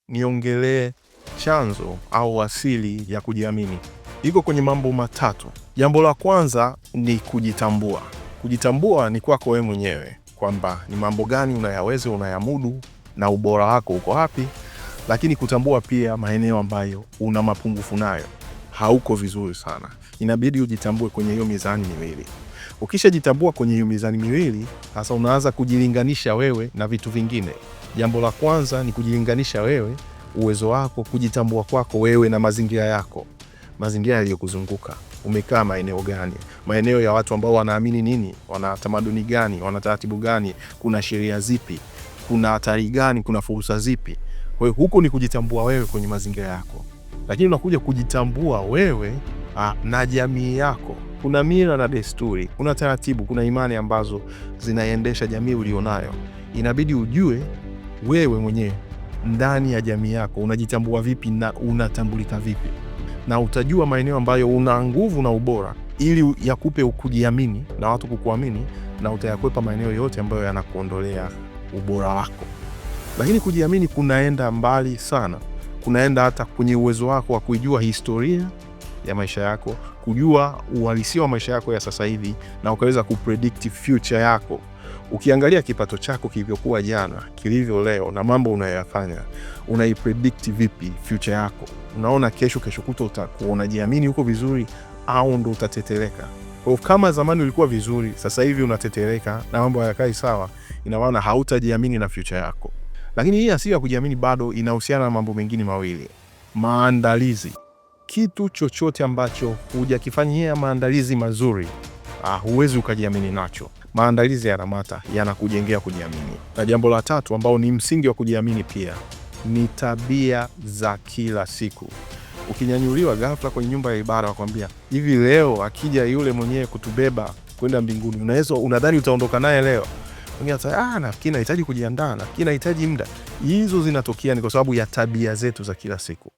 Niongelee chanzo au asili ya kujiamini. Iko kwenye mambo matatu. Jambo la kwanza ni kujitambua. Kujitambua ni kwako wewe mwenyewe, kwamba ni mambo gani unayaweza, unayamudu na ubora wako uko wapi, lakini kutambua pia maeneo ambayo una mapungufu nayo, hauko vizuri sana. Inabidi ujitambue kwenye hiyo mizani miwili. Ukishajitambua kwenye hiyo mizani miwili, sasa unaanza kujilinganisha wewe na vitu vingine. Jambo la kwanza ni kujilinganisha wewe, uwezo wako, kujitambua kwako wewe na mazingira yako, mazingira yaliyokuzunguka. Umekaa maeneo gani? Maeneo ya watu ambao wanaamini nini? Wana tamaduni gani? Wana taratibu gani? Kuna sheria zipi? Kuna hatari gani? Kuna fursa zipi? Kwa hiyo huku ni kujitambua wewe kwenye mazingira yako, lakini unakuja kujitambua wewe na jamii yako. Kuna mila na desturi, kuna taratibu, kuna imani ambazo zinaendesha jamii ulionayo. Inabidi ujue wewe mwenyewe ndani ya jamii yako unajitambua vipi na unatambulika vipi, na utajua maeneo ambayo una nguvu na ubora ili yakupe kujiamini na watu kukuamini, na utayakwepa maeneo yote ambayo yanakuondolea ubora wako. Lakini kujiamini kunaenda mbali sana, kunaenda hata kwenye uwezo wako wa kuijua historia ya maisha yako, kujua uhalisia wa maisha yako ya sasa hivi, na ukaweza kupredict future yako. Ukiangalia kipato chako kilivyokuwa jana, kilivyo leo na mambo unayoyafanya, unaipredict vipi future yako? Unaona kesho, kesho kutwa utakuwa unajiamini huko vizuri au ndo utatetereka? Kwa hiyo kama zamani ulikuwa vizuri, sasa hivi unatetereka na mambo hayakai sawa, ina maana hautajiamini na future yako. Lakini hii asili ya kujiamini bado inahusiana na mambo mengine mawili: maandalizi. Kitu chochote ambacho hujakifanyia maandalizi mazuri, huwezi ukajiamini nacho. Maandalizi yanamata, yanakujengea kujiamini. Na jambo la tatu ambao ni msingi wa kujiamini pia ni tabia za kila siku. Ukinyanyuliwa ghafla kwenye nyumba ya ibada, wakwambia hivi, leo akija yule mwenyewe kutubeba kwenda mbinguni, unaweza unadhani utaondoka naye leo? Wengine watasema, nafikiri nahitaji kujiandaa, nafikiri nahitaji muda. Hizo zinatokea ni kwa sababu ya tabia zetu za kila siku.